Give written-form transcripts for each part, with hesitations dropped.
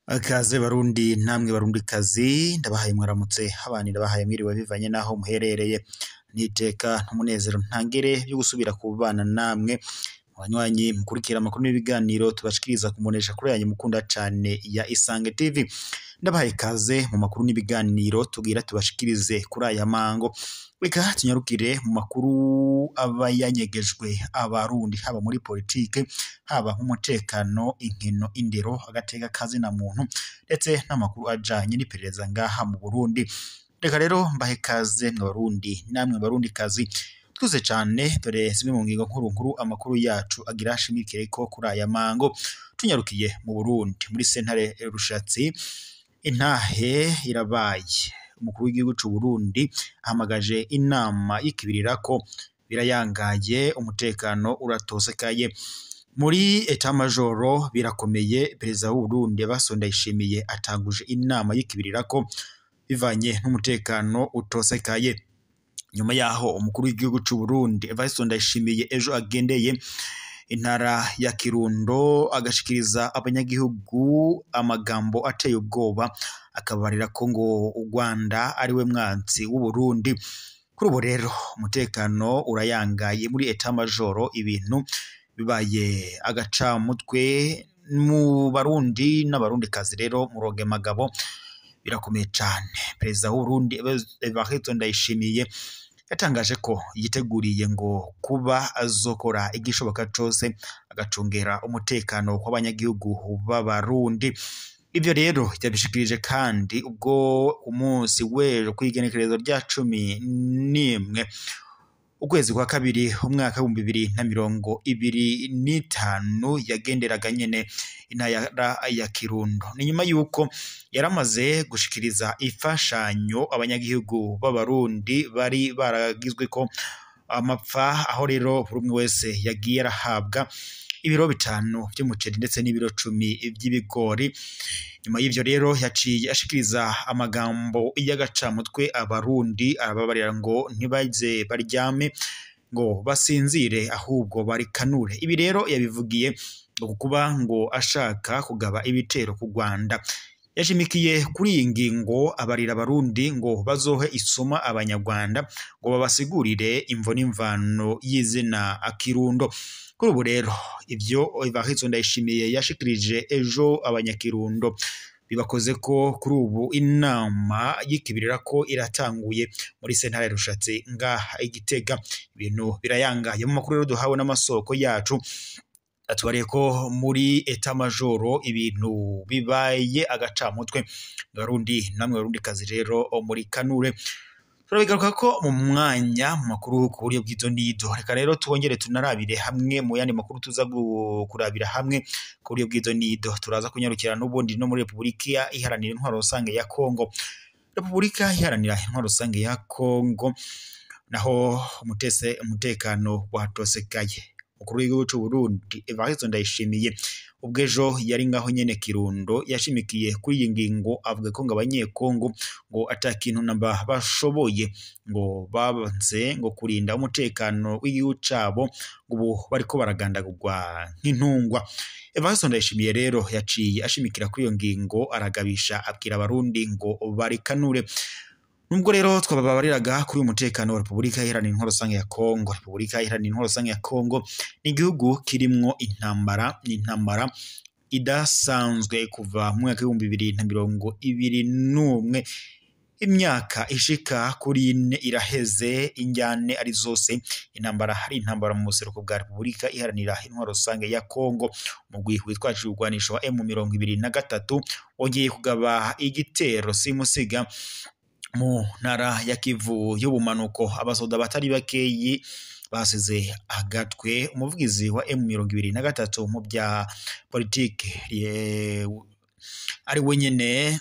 Akaze barundi namwe barundi kazi, ndabahaye mwaramutse abandi ndabahaye mwiriwe bivanye naho muherereye. Niteka n'umunezero ntangere byo gusubira kubana namwe abanywanyi mukurikira amakuru n'ibiganiro tubashikiriza kumunesha kuri yanyu mukunda cane ya Isange TV. Ndabahaye kaze mu makuru n'ibiganiro tugira tubashikirize kuri aya mango. Reka tunyarukire mu makuru aba yanyegejwe abarundi, haba muri politike, haba nk'umutekano, inkino, indero, agateka kazina muntu, ndetse n'amakuru ajanye n'iperereza ngaha mu Burundi. Reka rero mbahe kaze mwe barundi namwe barundi kazi twese cane, dore zimwe mu ngingo nkuru nkuru amakuru yacu agira ashimikire ko kuri aya mango. Tunyarukiye mu Burundi muri sentare Rushatsi, intahe irabaye. Umukuru w'igihugu c'u Burundi ahamagaje inama y'ikibirirako, birayangaye, umutekano uratosekaye. Muri etat majoro birakomeye, perezida w'u Burundi Evariste Ndayishimiye atanguje inama y'ikibirirako bivanye n'umutekano utosekaye. Nyuma yaho umukuru w'igihugu c'u Burundi Evariste Ndayishimiye ejo agendeye intara ya Kirundo agashikiriza abanyagihugu amagambo ateye ubwoba, akabarira ko ngo u Rwanda ari we mwansi w'u Burundi. Kuri ubu rero umutekano urayangaye muri etat majoro, ibintu bibaye agacamutwe mu barundi n'abarundikazi. Rero muroge magabo birakomeye cane. Perezida w'u Burundi Evariste Ndayishimiye yatangaje ko yiteguriye ngo kuba azokora igishoboka cose agacungera umutekano w'abanyagihugu b'abarundi. Ivyo rero yabishikirije kandi ubwo umunsi w'ejo kw'igenekerezo rya 11 ukwezi kwa kabiri umwaka 2025 yagenderaga nyene intara ya Kirundo. Ni nyuma yuko yaramaze gushikiriza imfashanyo abanyagihugu b'abarundi bari baragizwe ko amapfa, aho rero buri umwe wese yagiye arahabwa ibiro 5 vy'umuceri ndetse n'ibiro 10 vy'ibigori. Nyuma y'ivyo rero yaciye ashikiriza amagambo y'agacamutwe abarundi, arababarira ngo ntibaze baryame ngo basinzire ahubwo barikanure. Ibi rero yabivugiye ngo kuba ngo ashaka kugaba ibitero ku Rwanda. Yashimikiye kuri iyi ngingo abarira abarundi ngo bazohe isoma abanyarwanda ngo babasigurire imvo n'imvano y'izina Kirundo. Kuri ubu rero ivyo Evariste Ndayishimiye yashikirije ejo abanyakirundo bibakoze ko kuri ubu inama y'ikibirira ko iratanguye muri sentare Rushatsi ngaha Igitega. Ibintu birayangaye. Mu makuru rero duhawe n'amasoko yacu atubariye ko muri etat majoro ibintu bibaye agacamutwe. Barundi namwe barundi kazi rero muri kanure turabigaruka ko mu mwanya mu makuru ku buryo bw'izo nido. Reka rero twongere tunarabire hamwe mu yandi makuru tuza kurabira hamwe ku buryo bw'izo nido. Turaza kunyarukira n'ubundi no muri Republika Iharanira Intwaro Rusange ya Kongo. Republika Iharanira Intwaro Rusange ya Kongo naho umutekano watosekaye. Umukuru w'igihugu c'u Burundi Evariste Ndayishimiye ubwo ejo yari ngaho nyene Kirundo yashimikiye kuri iyi ngingo, avuga ko ngo abanyekongo ngo ata kintu namba bashoboye, ngo babanze ngo kurinda umutekano w'igihugu cabo, ngo ubu bariko baragandagurwa nk'intungwa. Evariste Ndayishimiye rero yaciye ashimikira kuri iyo ngingo, aragabisha abwira abarundi ngo barikanure. Nubwo rero twababariraga kuri umutekano wa Republika Iharanira Intwaro Rusange ya Kongo. Republika Iharanira Intwaro Rusange ya Kongo ni igihugu kirimwo intambara, ni intambara idasanzwe kuva mu mwaka 2021, imyaka ishika kuri 4 iraheze, injyane ari zose, intambara hari intambara mu buseruko bwa Republika Iharanira Intwaro Rusange ya Kongo. Umugwi witwaje ibigwanisho wa M23 wongeye kugaba igitero simusiga mu ntara ya Kivu y'ubumanuko. Abasoda batari bakeyi basize agatwe. Umuvugizi wa M23 mu bya politike ari wenyene,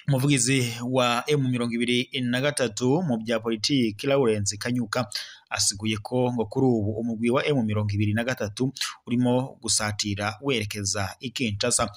umuvugizi wa M23 mu bya politike Lawrence Kanyuka asiguye ko ngo kuri ubu umugwi wa M23 urimo gusatira werekeza i Kinshasa.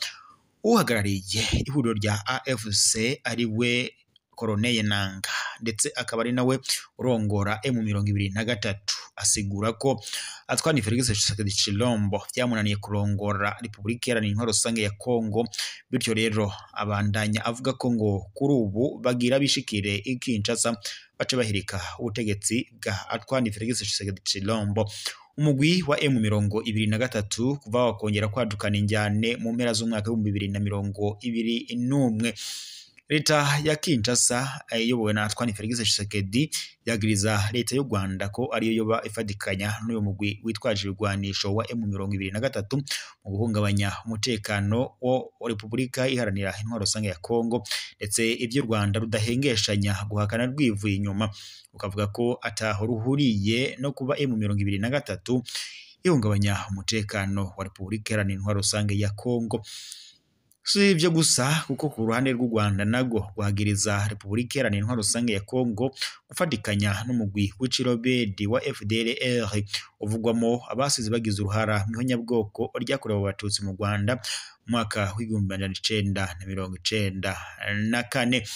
Uhagarariye ihuriro rya AFC ari we Corneille Nangaa, ndetse akaba ari nawe urongora M23. Asigura ko Antoine Felix Tshisekedi Tshilombo vyamunaniye kurongora Repubulika Iharanira Intwaro Rusange ya Kongo, bityo rero abandanya avuga ko ngo kuri ubu bagira bishikire i Kinshasa bace bahirika ubutegetsi bwa Antoine Felix Tshisekedi Tshilombo. Umugwi wa M23 kuva wakongera kwadukana injyane mu mpera z'umwaka w'ibihumbi 2021. Leta ya Kinshasa iyobowe na Antoine Felix Tshisekedi yagiriza leta y'u Rwanda ko ariyo yoba ifadikanya n'uyu mugwi witwaje ibigwanisho wa M23 mu guhungabanya umutekano wo Repubulika Iharanira Intwaro Rusange ya Kongo, ndetse iby'u Rwanda rudahengeshanya guhakana rwivuye inyuma, rukavuga ko ataho ruhuriye no kuba M23 ihungabanya umutekano wa Repubulika Iharanira Intwaro Rusange ya Kongo. Si ibyo gusa, kuko ku ruhande rw'u Rwanda nago rwagiriza Repubulika Iharanira Intwaro Rusange ya Kongo gufatikanya n'umugwi w'icirobedi wa FDLR uvugwamo abasize bagize uruhara mu ihonyabwoko ryakorewe Abatutsi mu Rwanda mu mwaka w'1994.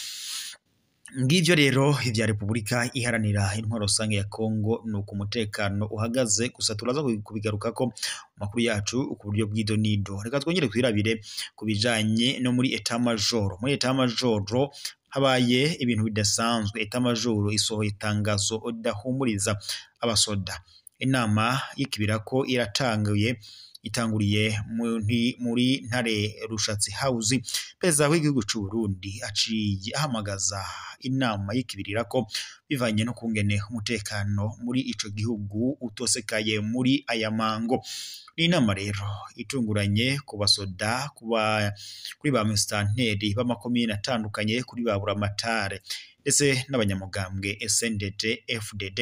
Ngivyo rero ivya Repubulika Iharanira Intwaro Rusange ya Kongo nuko umutekano uhagaze, gusa turaza kubigarukako makuru yacu ku buryo bw'idonido. Reka twongere twirabire ku bijanye no muri etat major. Muri etat major habaye ibintu bidasanzwe. Etat major isohoye itangazo ridahumuriza abasoda. Inama y'ikibirako iratanguye itanguriye muri Ntare Rushatsi House. Perezida w'igihugu c'u Burundi aciye ahamagaza inama y'ikibirirako bivanye no kungene umutekano muri ico gihugu utosekaye muri aya mango. Ni inama rero itunguranye ku basoda, kuri ba musitanteri b'amakomine atandukanye, kuri ba buramatare ndetse n'abanyamugambwe SNDD FDD.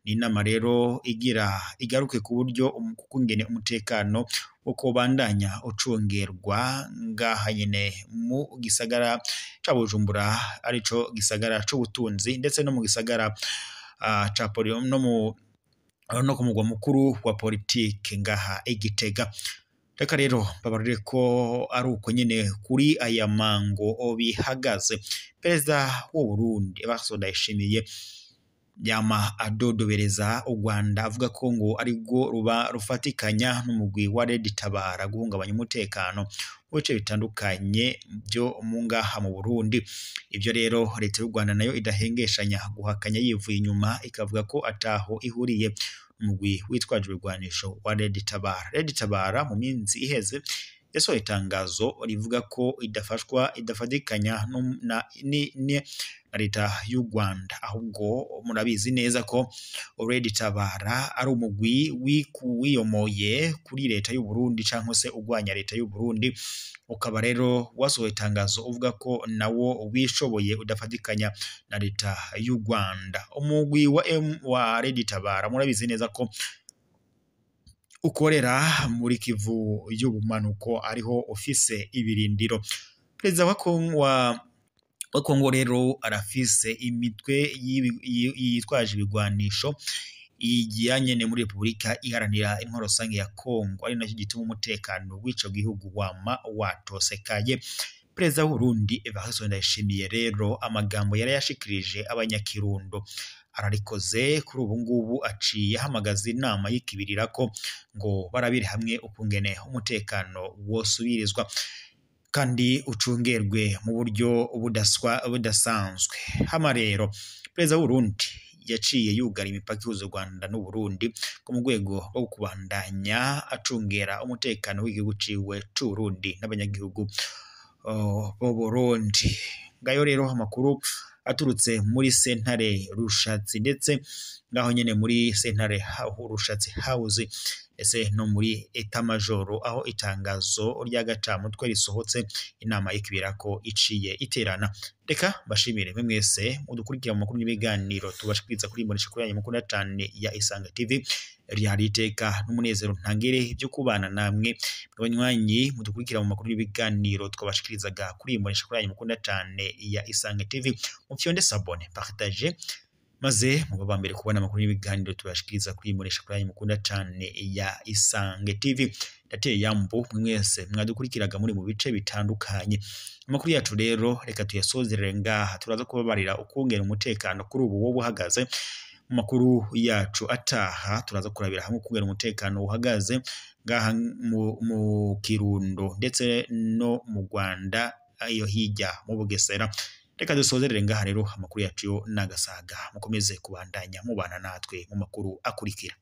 Ni inama rero igira igaruke ku buryo kungene umutekano uko bandanya ucungerwa ngaha nyene mu gisagara ca Bujumbura, arico gisagara c'ubutunzi, ndetse no mu gisagara ca no ku mugwa mukuru wa politike ngaha i Gitega. Reka rero babarire ko ari uko nyene kuri aya mango bihagaze. Perezida w'u Burundi Evariste Ndayishimiye yama adodobereza u Rwanda avuga ko ngo aribwo ruba rufatikanya n'umugwi wa Red Tabara guhungabanya umutekano mu bice bitandukanye byo mu ngaha mu Burundi. Ibyo rero leta y'u Rwanda nayo idahengeshanya guhakanya yivuye inyuma, ikavuga ko ataho ihuriye umugwi witwaje ibigwanisho wa Red Tabara. Red Tabara mu minsi iheze yasohoye itangazo rivuga ko idafashwa idafatikanya na leta y'u Rwanda, ahubwo murabizi neza ko Red Tabara ari umugwi wiyomoye kuri leta y'u Burundi canke se ugwanya leta y'u Burundi, ukaba rero wasohoye itangazo uvuga ko nawo wishoboye udafatikanya na leta y'u Rwanda. Umugwi wa Red Tabara murabizi neza ko ukorera muri Kivu y'ubumanuko, ariho ufise ibirindiro. Perezida wa Kongo rero arafise imitwe yitwaje ibigwanisho igiye nyene muri Repubulika Iharanira Intwaro Rusange ya Kongo, ari nacyo gituma umutekano w'ico gihugu wama watosekaye. Perezida w'u Burundi Evariste Ndayishimiye rero amagambo yari yashikirije abanyakirundo ararikoze. Kuri ubu ngubu aciye ahamagaza inama y'ikibirirako ngo barabire hamwe ukungene umutekano wosubirizwa kandi ucungerwe mu buryo budasanzwe. Hama rero Perezida w'u Burundi yaciye yugara imipaka ihuza u Rwanda n'u Burundi ko mu rwego rwo kubandanya acungera umutekano w'igihugu ciwe c'u Burundi n'abanyagihugu bo Burundi. Ngayo rero amakuru aturutse muri sentare Rushatsi, ndetse ngaho nyene muri sentare Rushatsi House, ese no muri etat major, aho itangazo ry'agacamutwe risohotse, inama y'ikibirako iciye iterana. Reka bashimire mwe mwese mudukurikira mu makuru n'ibiganiro tubashikiriza kuri imbonesha kuri yanyu mukunda cane ya Isanga TV. Ryari iteka n'umunezero ntangere byo kubana namwe banywanyi mudukurikira mu makuru n'ibiganiro twabashikirizaga kuri imbonesha kuri yanyu mukunda cane ya Isanga TV. Mufyonde sabone, partage maze muba mbere kubona amakuru y'ibiganiro tubashikiriza kuri Imbonesha kuri yanyu mukunda cane ya Isange TV. Ndateye yambu mwese mwadukurikiraga muri mu bice bitandukanye. Amakuru yacu rero reka tuyasozerere ngaha, turaza kubabarira ukungera umutekano kuri ubu wo buhagaze. Mu makuru yacu ataha turaza kurabira hamwe ukungera umutekano uhagaze ngaha mu Kirundo ndetse no mu Rwanda iyo hirya mu Bugesera. Reka dusozerere ngaha rero amakuru yacu yo n'agasaga, mukomeze kubandanya mubana natwe mu makuru akurikira.